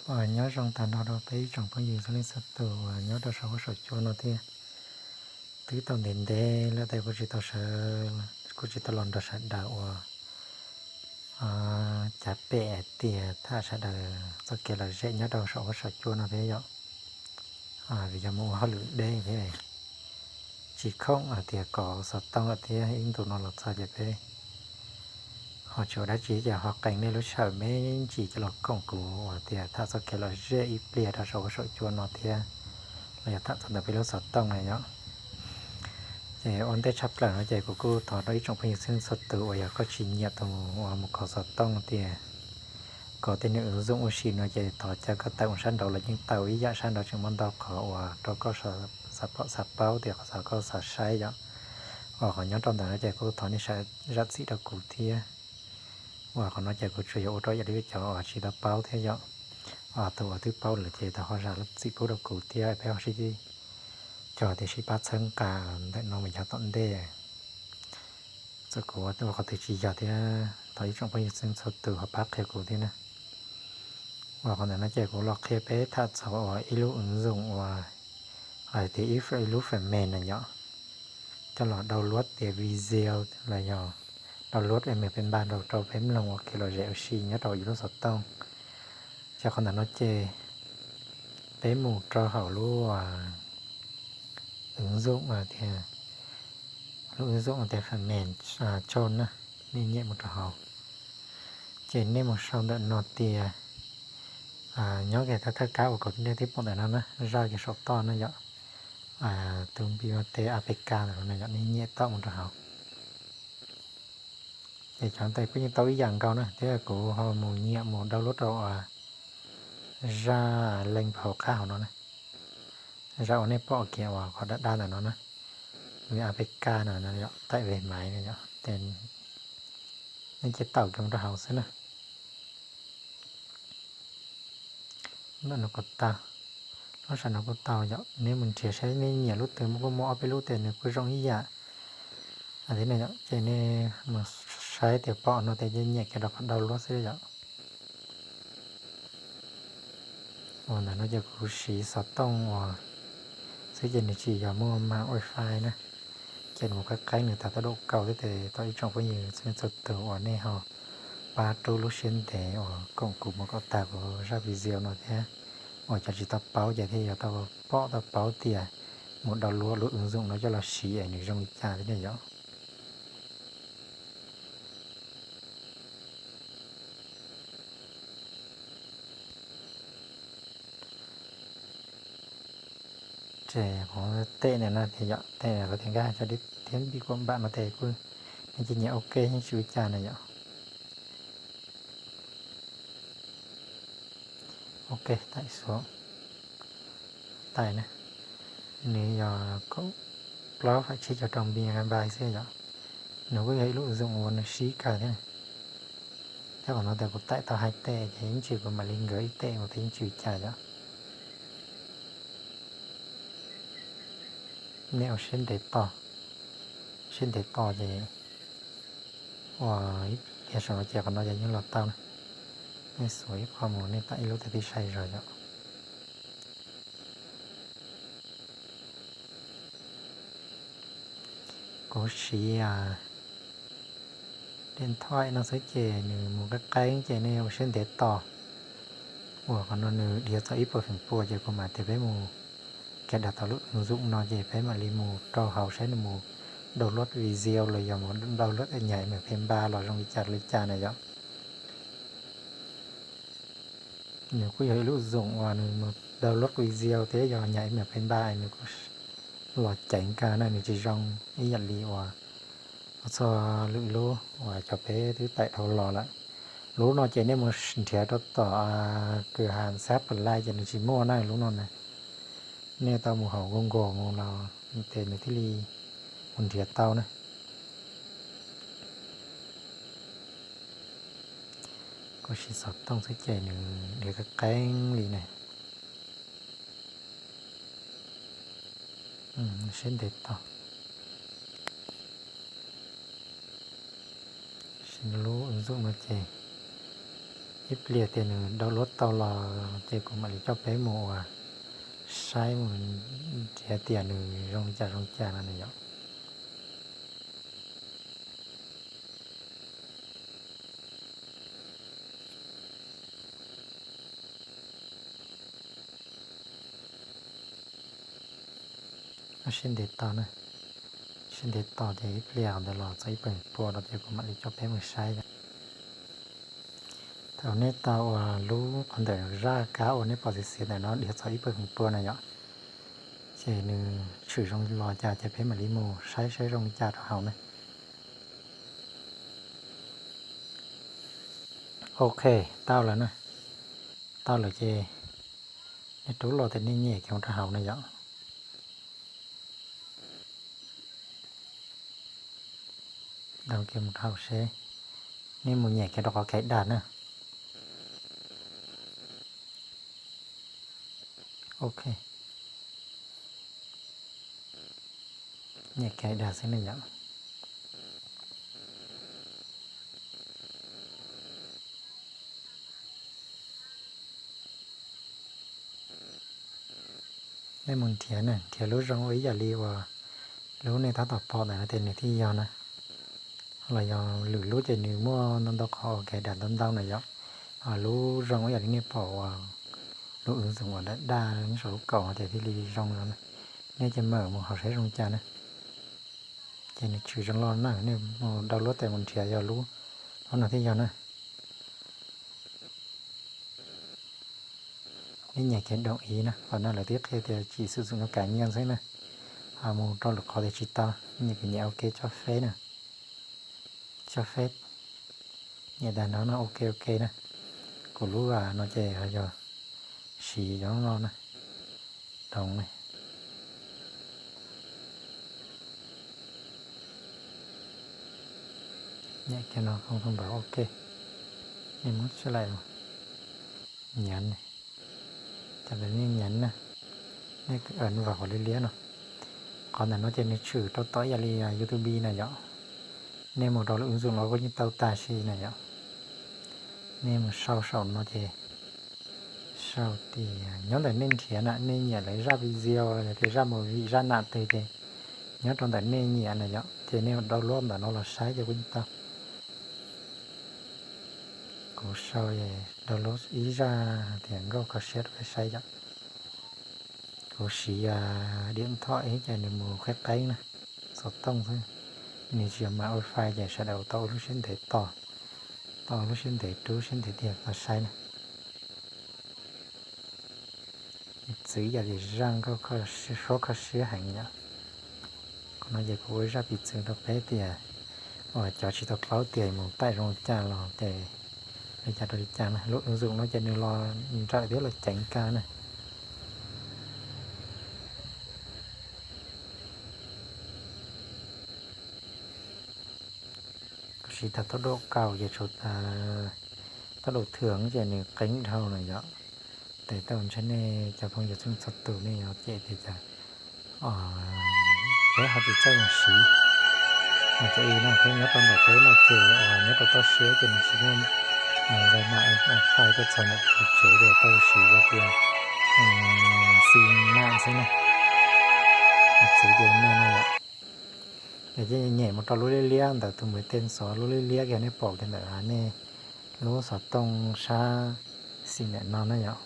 Nyob zoo tag nrho rau peb ib tsoom phooj ywg txhua leej txhua tus uas nyob rau saum huab saum cua no thiab. Twb tau ntev ntev lawm tab kuv tsis tau sawv, kuv tsis tau los nrog sawv daws ua cav pem hais tias tham sawv daws txoj kev lom zem nyob rau saum huab saum cua no thiab yom. Vim yog mus ua hauj lwm deb thiab tsis khoom hais tias kov xov tooj lawm thiab ib ntus no los txog ces peb ho tsis ua dab tsi ces ho qee nej lub sij hawm me ntsis coj los koom kuv uas tias tham txoj kev lom zem ib pliag rau saum huab saum cua no thiab los yog tham txog ntawm peb lub xov tooj na yom. Ces ua ntej tshaj plaws no ces kuv kuj thov rau ib tsoom phooj ywg txhua leej txhua tus uas yog koj tsis nyiam tus uas mus kov xov tooj tias kov tej nws ua zoo ua si no ces thov caw koj tawm mus sab nraud los yeej tau ib yam, sab nraud tseem muaj ntau qhov uas rau koj xav pom xav paub tias qhov xav koj xav saib yom. Uas qhov nyob rau ntawm no ces kuj thov nej zam txim rau kuv thiab. Uas qhov no ces kuv tsuas yog ua rau yam li cov uas tsis tau paub thiab yom. Tus uas twb paub lawm ces tau ho zam txim pub rau kuv thiab peb ho sib cog tias sib pab txhawb nqa ntawm no mus yog tom ntej. Txawm kuv ua qhov twg tsis yog thiab thov ib tsoom phooj ywg txhua leej txhua tus ho pab qhia kuv thiab na. Uas qhov ntawm no ces kuv los qhia peb tham txog uas ib lub ứng dụng uas hais tias ib lub phần mềm na yom, coj los download tias video los yog download MP ba rau rau peb mloog ua kev lom zem ua si nyob rau yus lub xov tooj. Ces qhov ntawm no ces peb mus rau hauv lub ứng dụng tias, lub ứng dụng tias phần mềm Chrome na, nej nyem mus rau hauv. Ces nej mus sau ntawm no tias, nyob kiag thawj thawj kab uas kaum nej twb pom ntawm no na, zaj kiag saum toj na yom, tus npis mas tes APK ntawm no yom, nej nyem tau mus rau hauv. Ces cov ntawd kuj yeej tau ib yam nkaus na thiab kuv ho mus nyiam mus download rau uas zaj leej hauv qab hauv no na, zaj uas nej pom kiag uas qhov daj daj ntawm no na, nws APK no, tải về máy no yom, ces nej cia tawm kiag mus rau hauv xwb na. Ntawm no kuj tau, lub sij hawm no kuj tau yom, nej mus nrhiav saib nej nyiam lub twg, muaj kuj muaj ob peb lub tes nws kuj zoo ib yam. Ces nej mus saib tias pom no tes nyem kiag rau qhov download xwb yom. Uas ntawm no ces kuv siv xov tooj uas xwb ces nws tsis yog muaj ma wifi na, ces nws mus qeeb qeeb nws tas tốc độ cao thiab tes thov ib tsoom phooj ywg txhua leej txhua tus uas nej ho pab rub lub siab ntev uas koom kuv mus kom tag kuv zaj video no thiab. Uas cov tsis tau paub ces thiaj yuav tau pom tau paub tias mus download lub ứng dụng no coj los siv es nws zoo li cas thiab ne yom. Ces kuv tej ntawm no tias yom, tej ntawm no tias nkag cov thiab npis kuam npam no tes kuj nej cia nyiam ok yeej tsis ua cas na yom. Ok, tải xuống, tải na. Nws yog kaum plaub phẩy tsib caug rau megabyte xwb yom. Nws kuj yog ib lub ứng dụng uas nws sib kawg thiab. Thiab qhov no tias kuv tải tau hai tệp ces ib ntsis kuv mam li nkag ib tệp mus thiab yeej tsis ua cas yom. Nej ua siab ntev tos, siab ntev tos ces ua ib pliag saum no ces qhov no ces yeej los tau na. Nej xuas ib qho mus nej tải ib lub thiaj tib sai zog yom. Kuv siv điện thoại no xwb ces nws mus qeeb qeeb ces nej ua siab ntev tos. Uas qhov no nws dhia txog ib puas feem pua ces kuv mam tias peb mus cài đặt tau lub ứng dụng no ces peb mam li mus rau hauv saib nws mus download video los yog mus download nhảy MP ba los zoo li cas li cas na yom. Nws kuj yog ib lub ứng dụng uas nws mus download video thiab yog nhảy MP ba nws kuj los ceev kawg na, nws tsis zoo ib yam li uas txhua lwm lub uas cov peb twb tải dhau los lawm. Lub no ces nej mus nrhiav rau tom kws ha sab play ces nws tsis muaj na lub no na. Nej tau mus hauv Google mus los ces nws thiaj li mus nrhiav tau na. Kuv siv xov tooj xwb ces nws dhia qeeb qeeb li ne. Siab ntev tos. Siv lub ứng dụng no ces Ib pliag tias nws download tau los ces kuv mam li coj peb mus ua saib mus nrhiav tias nws zoo li cas zoo li cas no na yom. Sib ntev tos na, sib ntev tos ces ib pliag ntawd los txog ib pawg pua no ces kuv mam li coj peb mus saib. Thaum nej tau ua lub qhov ntawm zaj kab uas nej pom xiv xiv ntawm no dhia txog ib pawg pua na yom, ces nws tshwm zoo los cas ces peb mam li mus saib saib zoo li cas rau hauv na. Ok, tau lawm na. Tau lawm ces nej rub los tias nej nyem kiag mus rau hauv na yom. Download kiag mus rau hauv seb, nej mus nyem kiag rau qhov cài đặt na. Ok, nyem cài đặt xwb ne yom. Nej mus nrhiav na, nrhiav lub zoo ua ib yam li uas lub nej tab tom pom ntawm no tias nws thiaj yog na. Los yog lwm lub ces nws muaj ntau ntau qhov cài đặt ntau ntau na yom. Lub zoo ib yam li nej pom uas lub ứng dụng uas daj daj nyob saum lub kaum no ces thiaj li zoo no na. Nej ces mam mus hauv saib zoo cas na. Ces nws tshwm zoo los na, nej mus download tes mus nrhiav yog lub, lub no thiaj yog na. Nej nyem kiag đồng ý na, qhov no lawv twb qhia tias chỉ sử dụng cho cá nhân xwb na. Ho mus rau lwm qhov tias tsis tau, nej nyem kiag nyem ok cho phép na. Cho phép. Nyem tag no no ok ok na. Kuv lub no ces yog siv cov no na. Đồng ý. Nyem kiag no không thông báo ok. Nej muab sib laim los nhấn. Tam sim nej nhấn na, nej ấn vào qhov liab liab no. Qhov ntawm no ces nws tshwm rau tom ib yam li YouTube na yom. Nej mus rau lub ứng dụng no kuj yeej tau tag si na yom. Nej mus sau saum no ces sau tias nyob ntawm nej nrhiav na, nej nyiam lawv zaj video los yog tias zaj movie zaj nam twg ces nyob rau ntawm nej nyiam na yom, ces nej mus download ntawm no los saib ces kuj yeej tau. Kuv sau download ib zaj tias nkauj kho siab rau peb saib yom. Kuv siv điện thoại ces nws mus qeeb qeeb na, xov tooj xwb, nws tsis yog mam wifi ces sawv daws tau ua lub siab ntev tos, tau ua lub siab ntev rub siab ntev tiag tau saib na. Txwv yam li zaj nkauj kho siab, suab kho siab heev yom. Qhov no ces kuv ua zaj piv txwv rau peb tias uas cov tsis tau paub tias mus taim zoo li cas los ces li cas rau li cas na. Lub ứng dụng no ces nws los nrawm thiab los ceev kawg na. Kuv siv tag tốc độ cao ces tsuas tag tốc độ thường ces nws qeeb dhau na yom. Tes tau ntshe nej cov phooj ywg txhua tus nej yuav cem tias cas peb ho tsis txawj mus siv. Cov ib no peb nyob rau ntawm peb no ces nyob rau toj siab ces nws tsis muaj zaj nam file tuaj txog ntawm kuv tsev ces tau siv yog tias xi nam xwb na. Txwv tias me no yom. Ces nyem mus rau lub liab liab ntawm tus mus tej xov, lub liab liab kiag nej pom kiag ntawm nej lub xov tooj sab xis ntawm no na yom.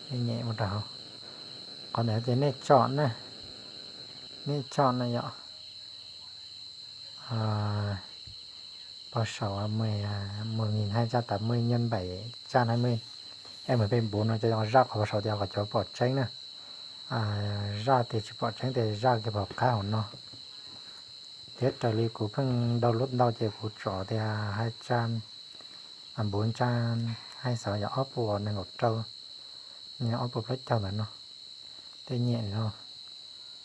Nej nyem mus rau hauv. Qhov ntawd ces nej tsom na, nej tsom na yom. Pab saum mười, mười nghìn hai trăm tám mươi nhân bảy trăm hai mươi. Em ở bên bốn no ces zaj qhov pab saum tias qhov cov pom tseeb na. Zaj tias tsis pom tseeb tias zaj kiag pom qab hauv no. Thiab raws li kuv pheej download ntau ces kuv tsom tias hai trăm, bốn trăm hai mươi sáu yog ob puas nees nkaum rau, ob puas plaub caug ntawd no. Tej nyem no,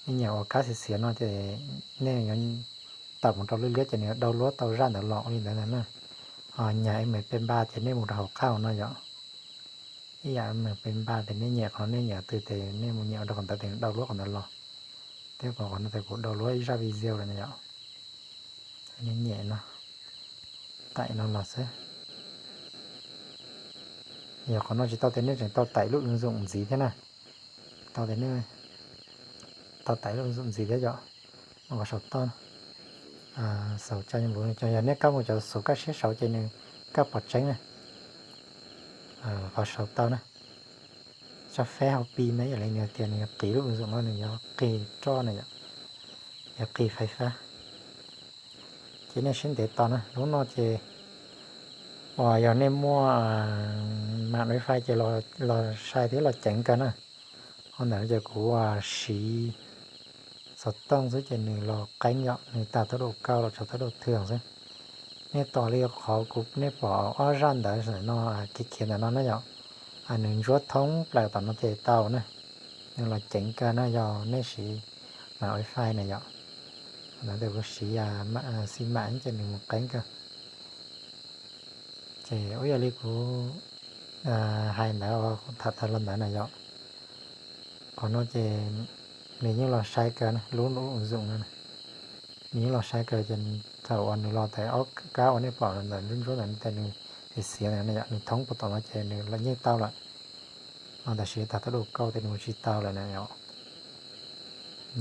nej nyem ua kab xiav xiav no ces nej yuav tawm mus rau lub liab ces nws yuav download tau zaj ntawd los ua li ntawd ntag na. Ho nyam MP ba ces nej mus rau hauv qab hauv no yom. Ib yam MP ba ces nej nyem qhov nej nyem twg ces nej mus nyem ua rau qhov ntawd ces nws download qhov ntawd los. Thiab qhov no ces kuv download ib zaj video lawm na yom. Nej nyem no, taim no los xwb. Yog qhov no tsis tau tias nej tseem tau tải lub ứng dụng ntxiv thiab na. Tau tias nej tau tải lub ứng dụng ntxiv thiab yom. Qhov saum toj, saum cov npau, yog nej kab mus cov xuv kaj siab saud ces nws kaj pom tseeb na. Qhov saum tau na, cho phép hauv pi na, yog li nws tias nws yuav qiv lub ứng dụng no, nws yuav qig roj na yom, yuav qig fais fab. Ces nej siab ntev tos na, lub no ces uas yog nej muaj mạng wifi ces los sai thiab los ceev kawg na. Qhov ntawd ces kuv siv xov tooj xwb ces nws los qeeb yom, nws tag tốc độ cao los tsaus tốc độ thường xwb. Nej tos li qhov kuv nej pom ob zaj ntawd no, khiav khiav ntawm no na yom, nws ntsuab thoob plaws tom no ces tau na. Nws los ceev kawg na yog nej siv mạng wifi na yom. Ntawd kuv siv xi măng ces nws mus qeeb kawg. Ces ua yog li kuv hais ntawd, tham tag los ntawd na yom. Qhov no ces nws yeej los sai kawg na, lub ứng dụng no, nws yeej los sai kawg ces thaum uas nws los tas ob kab uas nej pom ntawm ntsuab ntsuab ntawd, nws xiav xiav ntawd na yom, nws thoob puag tom no ces nws los yeej tau lawm. Los tab sis tag tốc độ cao ces nws mus tsis tau lawm na yom.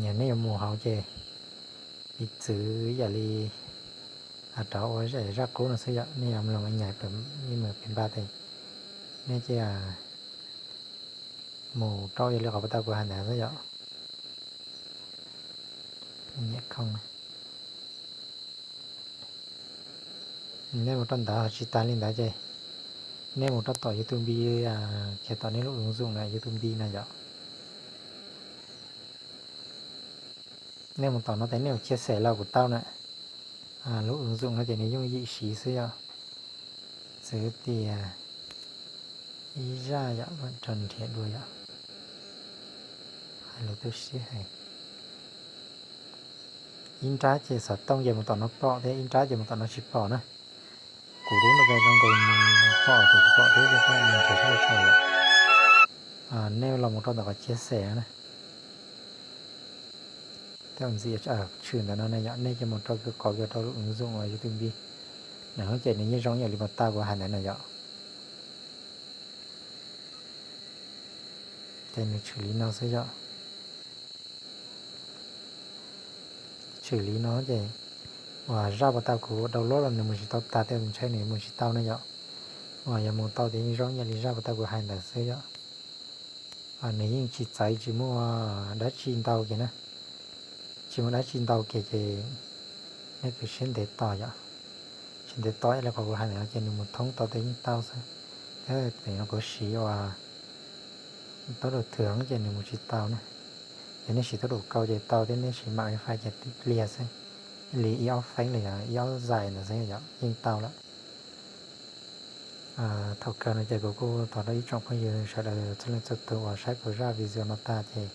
Yog nej yuav mus hauv ces piv txwv yam li rov ua zaj qub no xwb yom, nej yuav mloog nyais mus pem npaj tes, nej cia mus rau yog li qhov puag ta kuv hais ntawd xwb yom. Nej mus rau ntawd ho tsis tas li ntawd ces nej mus rau tom YouTube Npis, khiav tom nej lub ứng dụng na, YouTube Npis na yom. Nej mus tom no tes nej mus chia sẻ los kuj tau na. Lub ứng dụng no ces nws yooj yim siv xwb yom. Txwv tias ib zaj yom, rau nrhiav dua yom. Hais lus tu siab heev. Ib nrab ces xov tooj ces mus tom no pom thiab ib nrab ces mus tom no tsis pom na. Kuv lub no ces zoo nkaus pom ces tsis pom thiab, nrhiav sab laj so yom. Nej los mus rau ntawm qhov chia sẻ na. Tej ntxiv tshwm ntawm no na yom, nej cia mus rau kov kiag rau lub ứng dụng YouTube Npis. Nws ces nws yeej zoo ib yam li puag ta kuv hais ntawd na yom. Ces nws tshwm li no xwb yom. Tshwm li no ces uas zaj puag ta kuv download los nws mus tsis tau tag, tej ntshe nws mus tsis tau na yom. Uas yog mus tau ces yeej zoo ib yam li zaj puag ta kuv hais ntawd xwb yom. Nws yeej tsis txawv, tsis muaj dab tsi ntau kiag na. Tsis muaj dab tsi ntau kiag ces nej kawg siab ntev tos yom. Siab ntev tos ib yam li qhov kuv hais ntawd ces nws mus thoob tau tej yeej tau xwb. Thiab tam no kuv siv uas tốc độ thường ces nws mus tsis tau na. Yog nej siv tốc độ cao ces tau thiab, nej siv mạng wifi ces tib pliag xwb, li ib ob feeb los yog ib ob zais ntawd xwb yom yeej tau lawm. Thaum kawg no ces kuv kuj thov rau ib tsoom phooj ywg sawv daws txhua leej txhua tus uas saib kuv zaj video no tag ces